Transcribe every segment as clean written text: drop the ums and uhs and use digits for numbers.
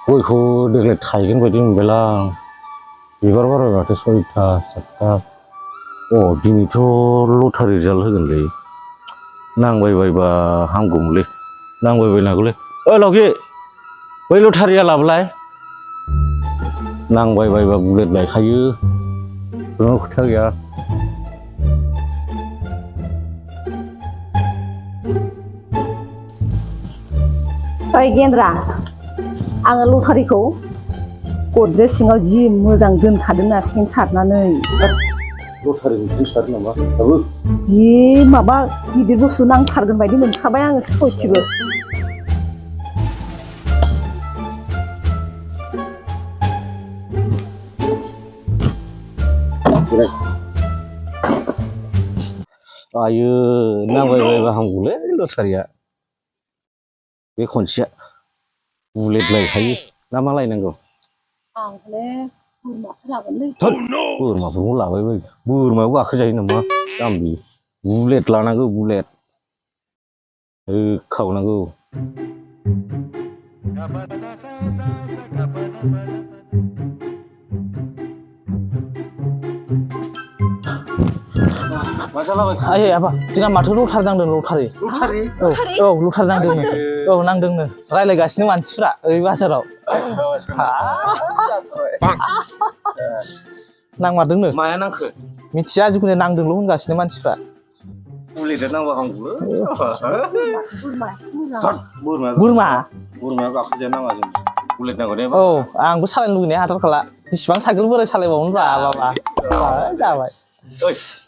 गयखौ देग्लाय थायगोन बायदि मोनबायलां बिबार बारबाय माथो 6था 7था दिनैथ' लटारि रिजाल्ट होगोनलै नांबायबायबा हामगौमोनलै नांबायबायनांगौलै लावखि बै लटारिया लाबोलाय नांबायबायबा बुलेट लायखायो खुनु खोथा गैया ओइ गेन्द्रा आङो लटारिखौ गद्रेज सिङाव जि मोजां दोनखादोंना सेन सारनानै लटारिखौ सारो नामा दाबो जि माबा गिदिर बुस्थु नांथारगोन बायदि मोनखाबाय आङो सयथिबो आयो नांबायबायबा हामगौलै लटारिया बे खनसेया बुलेट लायखायो ना मा लायनांगौ आंले बोरमासो लागोनलै बोरमाफोरखौ लाबायबाय बोरमायाव गाखोजायो नामा जाम्बि बुलेट लानांगौ बुलेट खावनांगौ मा जालाबाय आयै आफा जोंना माथो लटारि नांदों लटारि औ लटारि नांदोंनो औ नांदोंनो रायलायगासिनो मानसिफ्रा ओइ बाजाराव नांमारदोंनो माया नांखो मिथिया जिखुनु नांदोंल' होनगासिनो मानसिफ्रा बुलेटआ नांबा हामगौलै बोरमाया गाखोजाया नाङा जों बुलेट नांगौ दे औ आंबो सालायनो लुगैनाया हाथारखाला बेसिबां साइकेल बोराय सालायबावनो बाबा जाबाय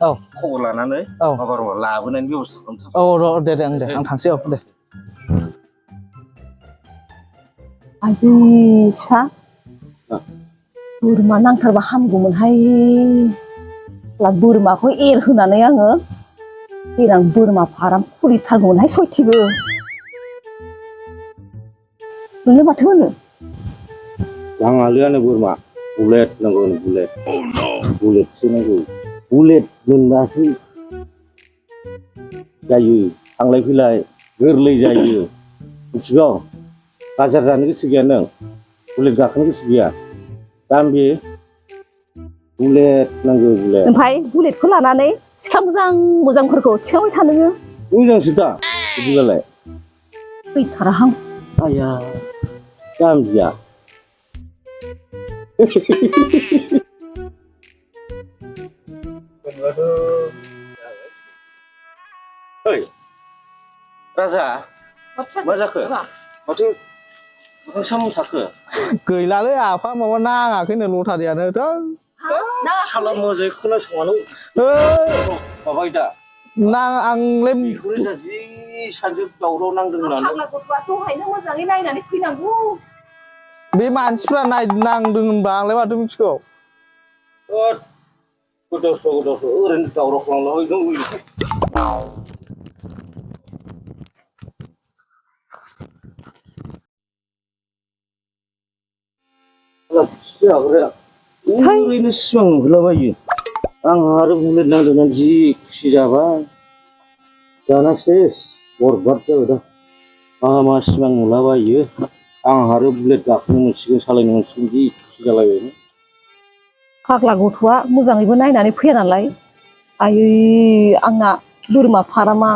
औ खबर लानानै माबार लाबोनायनि बेब'स्था खालामथार औ र' दे आं थांसै औ दे आयदै फिसा बोरमा नांथारबा हामगौमोनहाय बोरमाखौ एरहोनानै आङो देनां बोरमा फाराम खुलिथारगौमोनहाय सयथिबो नोंलाय माथो होनो नाङालैआनो बोरमा बुलेट नांगौ बुलेटसो नांगौ बुलेट मोनबासो जायो थांलाय फैलाय गोरलै जायो मिथिगौ बाजार जानो गोसो गैया नों बुलेट गाखोनो गोसो गैया दामबि बुलेट नांगौ बुलेट ओमफ्राय बुलेटखौ लानानै सिखा मोजांफोरखौ थिखांबाय था नोङो मोजांसो दा बिदिबालाय फैथाराहां आया जाम्बिया ओइ राजा मा जाखो माथो ओंखाम थाखो गैलालै आफा माबा नाङाखैनो लटारियानो साला मोजाङै खोनासङानो माबाय दा आंलाय बेखौनो जि सानजोब दावराव नांदों होननानै दहायनो मोजाङै नायनानै फैनांगौ बे मानसिफ्रा नांदों होनबा आंलाय माथो मिथिगौ गोदाव ओरैनो दावराव खालामलाबाय दं ओरैनो सिमां नुलाबायो आंहा आरो बुलेट नांदोंना जि खुसि जाबाय दाना सेस बरबाद जाबाय दा मा सिमां नुलाबायो आंहा आरो बुलेट गाखोनो मोनसिगोन सालायनो मोनसिगोन जि खुसि जालायबाय फाग्ला गथ'आ मोजाङैबो नायनानै फैया नालाय आयै आंना बोरमा फारामा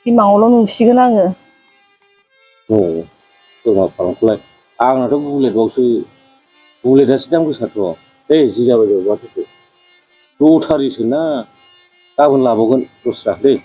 सिमाङावल' नुसिगोन आङो बोरमा फारामखौलाय आंनाथ' बुलेटबावसो बुलेटआसो दाम गोसाथ' जि जाबाय माथो लटारिसो ना गाबोन लाबावगोन दस्रा दै